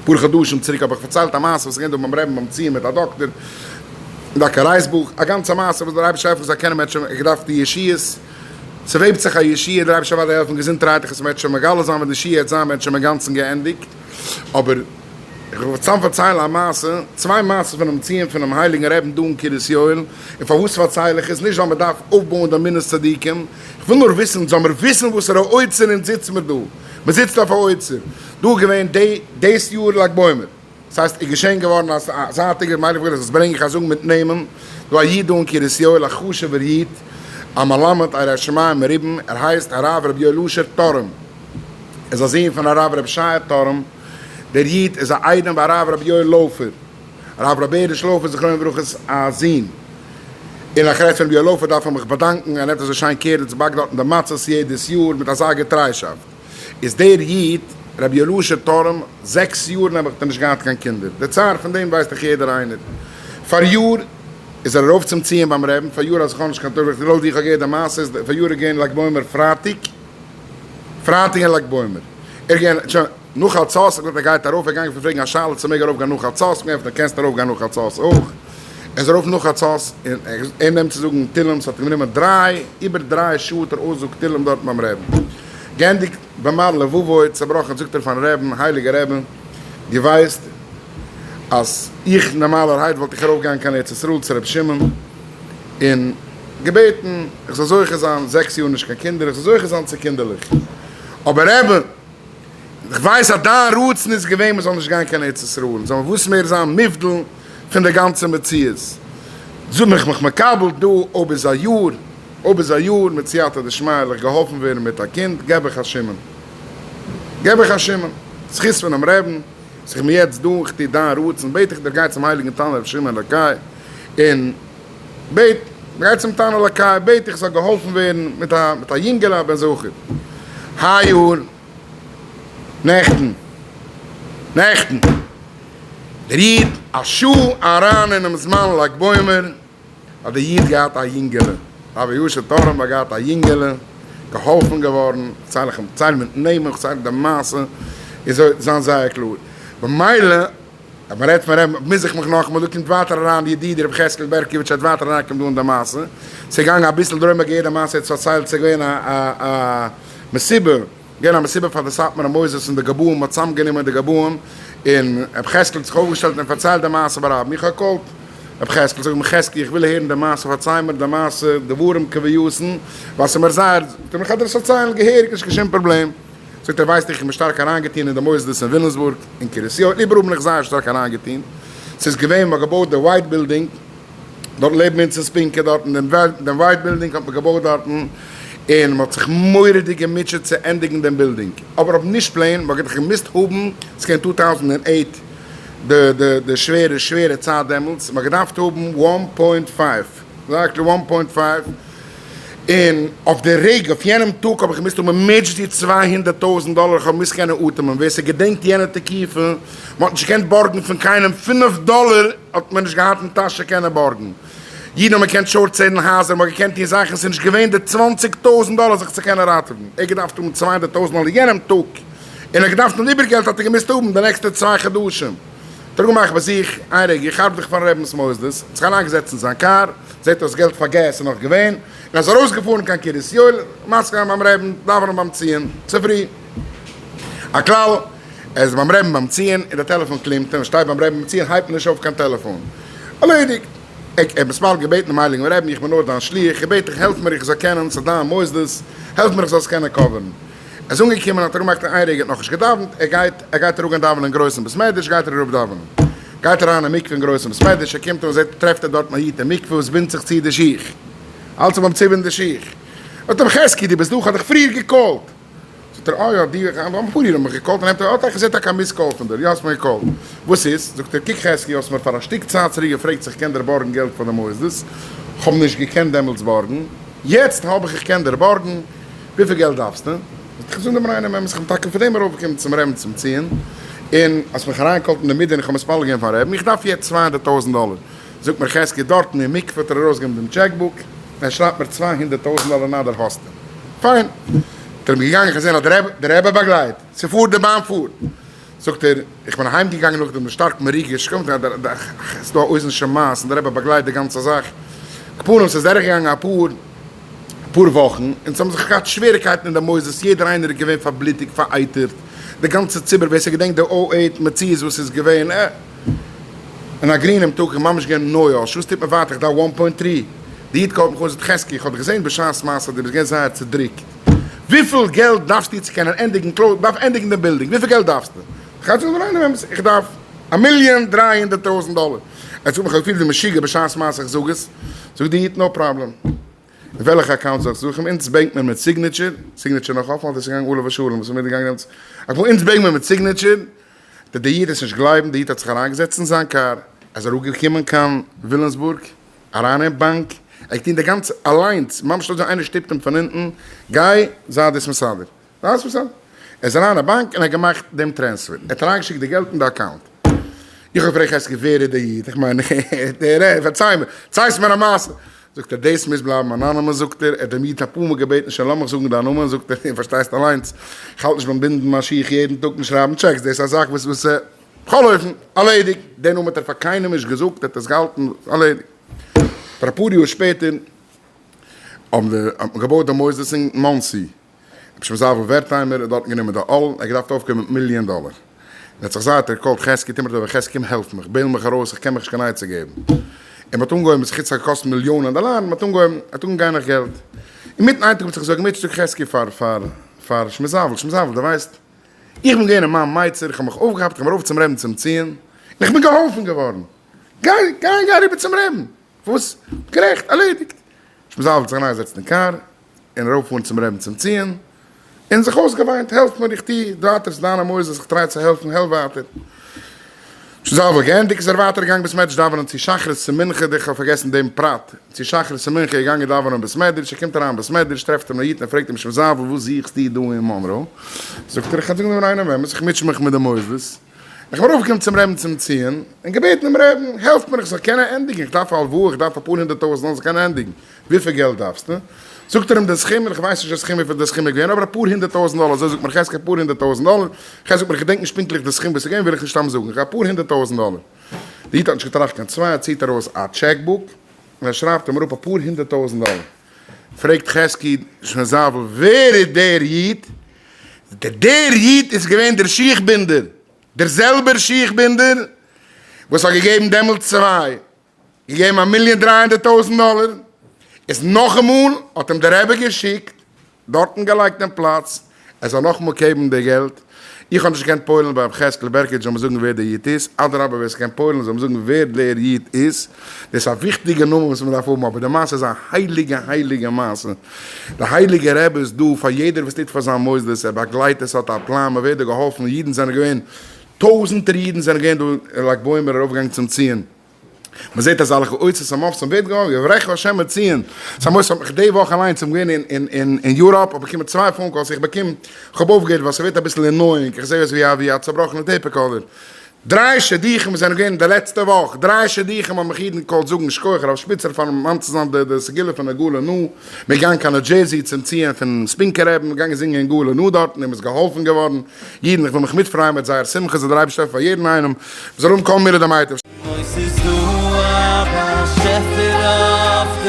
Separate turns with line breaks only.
אפאר חדשים צוריק האב איך פארציילט א מעשה וואס איז געווען דא ביים רעבן ביים ציון מיט א דאקטער, דאקטער רייסבוך, א גאנצע מעשה וואס דער אייבערשטער העלפן זאל קענען מענטשן, ער געדארפט די ישועות, ס'וועבט זיך א ישועה, דער אייבערשטער וועט העלפן געזונטערהייט איך עס מעט שוין מגלה זיין ווען די ישועה העט זיין ווען שוין אינגאנצן געענדיגט, אבער איך וועל סתם פארציילן א מעשה, צוויי מעשות פונעם ציון פונעם הייליגן רעבן דא אין קרית יואל, און פארוואס פארצייל איך עס, נישט ווייל מ'דארף אויפבויען די אמונת צדיקים, איך וויל נאר וויסן, זאל מיר וויסן וואסערע אוצר אונז זיצן מיר דא, מ'זיצט אויף א אוצר, דא איז געווען די דאס יאר לג בעומר. ס'הייסט איז געשען געווארן א זייטיגער מיילעך וועל איך עס ברענגען כ'זאגן מיט נעמען, דא א איד דא אין קרית יואל א חשובער איד א מלמד א ירא שמים מרובים ער הייסט הרב ר' יואל אשר טורם ער איז א זון פון הרב ר' שייע טורם דער איד איז א איידעם ביי הרב ר' יואל לויפער הרב ר' בעריש לויפער זכרונו לברכה איז א זון און איך רעד פון ר' יואל לויפער דארף איך מיך באדאנקן ער נעמט אזוי שיין קער און באקט דארטן די מצות יעדעס יאר מיט אזא געטריישאפט. איז דער איד רבי אלישע טורם זעקס יאר נעבעך האט ער נישט געהאט קיין קינדער, די צער פון דעם ווייסט דאך יעדער איינער, פאריאר איז ער ארויף צום ציון ביים רעבן, פאריאר אז איך האב נישט קיין טובה, לויט ווי איך האב געהערט די מעשה איז פאריאר איז געווען לג בעומר פרייטאג, פרייטאג אין לג בעומר, ער איז געווען שוין נאך חצות, ער האט געזאגט ער גייט ארויף, ער איז געגאנגען פרעגן א שאלה צו מעג ארויף גיין נאך חצות, מ'האט געענטפערט קענסט ארויף גיין נאך חצות אויך. ער איז ארויף נאך חצות און ער נעמט צו זאגן תהלים, ס'האט אים גענומען דריי, איבער דריי שעה האט ער אויסזאגט תהלים דארט ביים רעבן. גענדיגט במר לבבו צעבראכן זאגט ער פארן רעבן, הייליגער רעבע, דו ווייסט אז איך נארמאלערהייט וואלט איך ארויף געגאנגען קיין ארץ ישראל צו רבי שמעון און געבעטן איך זאל זוכה זיין, זעקס יאר נישט קיין קינדער, איך זאל זוכה זיין צו קינדערלעך, אבער רעבע, איך ווייס אז דיין רצון איז געווען מען זאל נישט גיין קיין ארץ ישראל, זאל מען וואס מער זיין מובדל פון די גאנצע מציאות. זאג מיך מיך מקבל דא אויב איז א יאר, אויב איז א יאר מיט סייעתא דשמיא וועל איך געהאלפן ווערן מיט א קינד, געב איך א שמעון. געב איך א שמעון. זכות פונעם רעבן, אז איך בין יעצט דא, איך טו דיין רצון, בעט איך דיר גיי צום הייליגן תנא רבי שמעון אלקי און בעט, גיי צום תנא אלקי, בעט איך זאל געהאלפן ווערן מיט א מיט א יונגעלע א בן זכר. היי יאר. נעכטן, נעכטן, דער איד א שעה אריין אינעם זמן לג בעומר האט דער איד געהאט א יונגעלע, רבי יושע טורם האט געהאט א יונגעלע, געהאלפן געווארן, כ'צייל איך צייל מיט נעמען, כ'צייל די מעשה, איז זאל זיין זייער קלאר, במילא אז מען רעדט פון רעבן מוז איך מיך נאכאמאל, דא קומט ווייטער אריין ידידי רבי חזקאל בערקאוויטש האט ווייטער אריינגעקומען דא אין די מעשה, ס'איז געגאנגען אביסל דרומער געהערט די מעשה ער האט פארציילט ס'איז געווען א א מסיבה, געווען א מסיבה פאר די סאטמארע מוסדות און די גבאים מ'האט צוזאמגענומען די גבאים און רבי חזקאל האט זיך אויפגעשטעלט און פארציילט די מעשה ברבים, איך האב געקאלט רבי חזקאל זאג אים חזקי איך וויל הערן די מעשה פארצייל מיר די מעשה דברים כהווייתן ווייל ס'איז מיר זייער, זאגט ער מיר כ'וועל דיר עס פארציילן געהעריג נישט קיין שום פראבלעם. זאגט ער ווייסט איך בין שטארק אריינגעטוהן אין די מוסדות אין וויליאמסבורג אין קרית יואל איבעראל בין איך זייער שטארק אריינגעטוהן ס'איז געווען מ'האט געבויט די ווייט בילדינג דארט לעבן אונז אין ספינקא דארטן דעם ווייט בילדינג האט מען געבויט דארטן און מ'האט זיך מורא'דיג געמוטשעט צו ענדיגן דעם בילדינג אבער אויף נישט plain מ'האט דאך געמוזט האבן ס'איז געווען two thousand and eight די די די שווערע שווערע צייט דעמאלטס מ'האט געדארפט האבן one point five exactly one point five און אויף די רגע, אויף יענעם טאג האב איך געמוזט האבן emergency 200 טויזנט דאלער, איך האב געמוזט קענען אטעמען, ווער ס'געדענקט יענע תקופה, מ'האט נישט געקענט בארגן פון קיינעם, פינף דאלער האט מען נישט געהאט אין טאש צו קענען בארגן, אידן האבן געקענט short sale ן הייזער, מ'האט געקענט טון זאכן, ס'איז נישט געווען די 20 טויזנט דאלער זיך צו קענען ראטעווען, ער האט געדארפט האבן 200 טויזנט דאלער יענעם טאג, און ער האט געדארפט אן איבערגעלט האט ער געמוזט האבן די נעקסטע צוויי חדשים. האט ער געמאכט ביי זיך, איין רגע, איך ארבעט דאך פארן רבינ'ס מוסדות, האט זיך אריינגעזעצט אין זיין קאר, זעט אויס געלט פאר געז איז נאך געווען, און איז ארויסגעפארן קיין קרית יואל, מזכיר זיין ביים רעבן, דאווענען ביים ציון, צופרי. א כלל, ער איז ביים רעבן ביים ציון, און די טעלעפאן קלינגט, און ער שטייט ביים רעבן ביים ציון, הייבט מען נישט אויף קיין טעלעפאן. ערלעדיגט. ער האט מספר געבעטן דעם הייליגן רעבן, איך בין נאר דיין שליח, איך בעט דיך העלף מיר איך זאל קענען, ס'איז דיין מוסדות, העלף מיר איך זאל עס קענען cover ן. ער איז אנגעקומען האט ער אנגעמאכט איין רגע האט נאכנישט געדאווענט, ער גייט ער גייט אראפגיין דאווענען אין גרויסן בית מדרש, גייט ער אראפ דאווענען, גייט אריין אין מקווה אין גרויסן בית מדרש, ער קומט אן זעט טרעפט ער דארטן א איד אין מקווה וואס בינדט זיך צו די שיך, האלט זיך ביים צובינדן די שיך, זאגט אים חזקי דו ביסט דא? כ'האב דיך פריער געקאלט, זאגט ער אה יא די אפאר אידן האבן מיך געקאלט, נעמט ער אה טאקע זעט טאקע א missed call פון דיר, יא האסט מיר געקאלט, וואס איז? זאגט ער קוק חזקי האסט מיר פאר א שטיק צייט צוריק געפרעגט צו כ'קען דיר בארגן געלט פאר די מוסדות, כ'האב נישט געקענט דעמאלטס בארגן, יעצט האב איך איך קען דיר בארגן, וויפיל געלט דארפסטו? זאגט איך זאג דעם ריינעם אמת, איך בין טאקע פון דעם ארויפגעקומען צום רעבן צום ציון, און האסט מיך אריינגעקאלט אין די מידה און איך האב מתפלל געווען פארן רעבן, איך דארף יעצט 200 טויזנט דאלער. זאגט מיר חזקי, דארטן אין מקווה האט ער ארויסגענומען דעם check book, און ער שרייבט מיר 200 טויזנט דאלער נא דער האסטו. פיין. האט ער אים געגאנגען, איך האב געזען אז דער רבי באגלייט, ס'פארט די באן פארט. זאגט ער, איך בין אהיים געגאנגען נאכדעם שטארק מרוגש, קוים ס'איז דא א אוזן שומעת און דער רבי באגלייט די גאנצע זאך, כפנים ס'איז דורך געגאנגען אפאר אפאר וואכן, און ס'האבן זיך געהאט שוועריקייטן אין די מוסדות, יעדער איינער איז געווען פארבלוטיגט פאראייטערט, די גאנצע ציבור ווער ס'געדענקט די או עיט מציאות וואס איז געווען, אה. אין א גרינעם טאג איך ממש געווען נואש, וואס טוט מען ווייטער איך דארף one point three, די איד call ט מיך אן זאגט חזקי איך האב דיך געזען בשעת מעשה דו ביסט געווען זייער צודריקט, וויפיל געלט דארפסטו צו קענען ענדיגן close דארף ענדיגן דעם בילדינג וויפיל געלט דארפסטו? איך גיי זאגן איינעם אמת איך דארף א מיליאן דריי הונדערט טויזענט דאלער, ער זאגט מיך איך האב געפילט ווי משוגע בשעת מעשה איך זאג עס, זאגט די איד no problem, אין וועלכע account זאל איך זוכן, אונז בענקט מען מיט signature, signature נאך אפן אדער עס איז געגאנגען עליו השלום וואס איז מיטגעגאנגען דעמאלטס, אונז בענקט מען מיט signature, די די איד עס נישט גלייבן, די איד האט זיך אריינגעזעצט אין זיין קאר, ער איז אראפגעקומען קיין וויליאמסבורג, אריין אין באנק, ער האט געטון די גאנצע אליינס, ממש אזוי איינער שטופט אים פון אונטן, גיי זיי דאס מסדר, זיי עס מסדר, ער איז אריין אין באנק און ער האט געמאכט דעם transfer, ער האט אריינגעשיקט די געלט אין די account. איך האב געפרעגט חזקי ווער איז די איד, איך מיין דער פארצייל מיר, ציילסט מיר א מעשה, זאגט ער דאס מוז בלייבן anonymous זאגט ער, ער האט דעם איד אפאר מאל געבעטן שוין לאמיך זאגן דיין נאמען, זאגט ער, דו פארשטייסט אליינס, איך האלט נישט ביים בינדן מיין שיך יעדן טאג און שרייבן טשעקס, דאס איז א זאך וואס וואס בכל אופן, ארלעדיגט, דער נאמען האט ער פאר קיינעם נישט געזאגט, ער האט עס געהאלטן ארלעדיגט. פאר אפאר יאר שפעטער האבן די האט מען געבויעט די מוסדות אין מאנסי, רבי שמעון זאנוויל ווערטהיימער האט דארטן גענומען די עול, ער האט געדארפט אויפקומען מיט מיליאן דאלער. און האט זיך זייער געקאלט חזקי טו מיר א טובה חזקי קום העלף מיך, bail מיך ארויס, איך קען מיך נישט קיין עצה געבן. און מ'האט אנגעהויבן, ס'איז חוץ געקאסט מיליאנען דאלארן, מ'האט אנגעהויבן, האט אנגעהויבן גיין נאך געלט. אינמיטן איין טאג האט זיך אזוי געמוטשעט זאגט חזקי פאר פאר פאר שמעון זאנוויל, שמעון זאנוויל דו ווייסט, איך בין געווען אין מיין מיצר, איך האב מיך אויפגעכאפט, איך בין ארויף צום רעבן צום ציון, און איך בין געהאלפן געווארן. גיי גיי גיי אריבער צום רעבן. וואס? גערעכט, ארלעדיגט. שמעון זאנוויל האט זיך אריינגעזעצט אין קאר, און ארויף פארן צום רעבן צום ציון, און זיך אויסגעוויינט, העלף מיר איך טו ווייטער ס'איז דיינע מוסדות איך try צו העלפן העלף ווייטער. שוין זאוול געענדיגט איז ער ווייטער געגאנגען בית מדרש דאווענען צו שחרית צו מנחה, איך האב פארגעסן דעם פרט, צו שחרית צו מנחה איז געגאנגען דאווענען בית מדרש, ער קומט אריין בית מדרש טרעפט אים א איד און פרעגט אים שמעון זאוול וואס זוכסטו דא אין מאנרא? זאגט ער איך האב זאגן דעם ריינעם אמת איך מוטשע מיך מיט די מוסדות, איך בין ארויפגעקומען צום רעבן צום ציון און געבעטן דעם רעבן העלפט מיר איך זאל קענען ענדיגן איך דארף א הלוואה איך דארף אפאר הונדערט טויזענט דאלער זאל קענען ענדיגן, וויפיל געלט דארפסטו? זאגט ער אים די סכום, און איך ווייס נישט די סכום וויפיל די סכום איז געווען, אבער אפאר הונדערט טויזענט דאלער, אזוי זאגט מיר חזקי אפאר הונדערט טויזענט דאלער, חזקי זאגט מיר איך געדענק נישט פונקטליך די סכום וואס איז געווען וויל איך נישט סתם זאגן, אפאר הונדערט טויזענט דאלער. די איד האט נישט געטראכט קיין צוויי, ער ציט ארויס א check book, און ער שרייבט אים אראפ אפאר הונדערט טויזענט דאלער. פרעגט חזקי שמעזאוול ווער איז דער איד? זאגט ער דער איד איז געווען דער שיך בינדער, דער זעלבער שיך בינדער וואס האט געגעבן דעמאלטס צוויי געגעבן א מיליאן דריי הונדערט טויזנט דאלער, איז נאכאמאל האט אים דער רבי געשיקט דארטן געלייגט אין פלאץ ער זאל נאכאמאל געבן די געלט, איך האב נישט געקענט פועל'ן ביי ר' חזקאל בערקאוויטש זאל מיר זאגן ווער דער איד איז, אדרבה ווער ס'קען פועל'ן זאל מיר זאגן ווער דער איד איז, דאס איז א וויכטיגע נאמען וואס מ'דארף האבן, אבער די מעשה איז א הייליגע הייליגע מעשה, די הייליגע רבי איז דא פאר יעדער וואס טוט פאר זיין מוסדות, ער באגלייט עס האט א פלאן, מ'ווערט דא געהאלפן, אידן זענען געווען, טויזענטער אידן זענען געווען דא לג בעומר ארויפגעגאנגען צום ציון. מען זעט אזאלכע אוצרות המופתים ווערט געהאנגען יברכך השם מציון, ס'האט מיך די וואך אליינס כ'בין געווען אין אין יוראפ האב באקומען צוויי phone calls איך באקום כ'האב אויפגעהערט ווייל ס'ווערט אביסל annoying איך זעה אויס ווי א ווי א צובראכענע tape recorder דריי שידוכים וואס זענען געווען די לעצטע וואך דריי שידוכים האבן מיך אידן געקאלט זאגן שכוח הרב שפיצער פארן ממציא זיין די די סגולה פון הגאולה נו מיר גייען קיין ניו דזשערסי צום ציון פון ספינקא רעבן מיר גייען זינגען גאולה נו דארטן און מ'איז געהאלפן געווארן אידן איך וויל מיך מיטפרייען מיט זייער שמחה זאל דער אייבערשטער העלפן פאר יעדן איינעם מ'זאל האבן כל מילי דמיטב.
אוי ס'איז דא א באשעפער אויף די.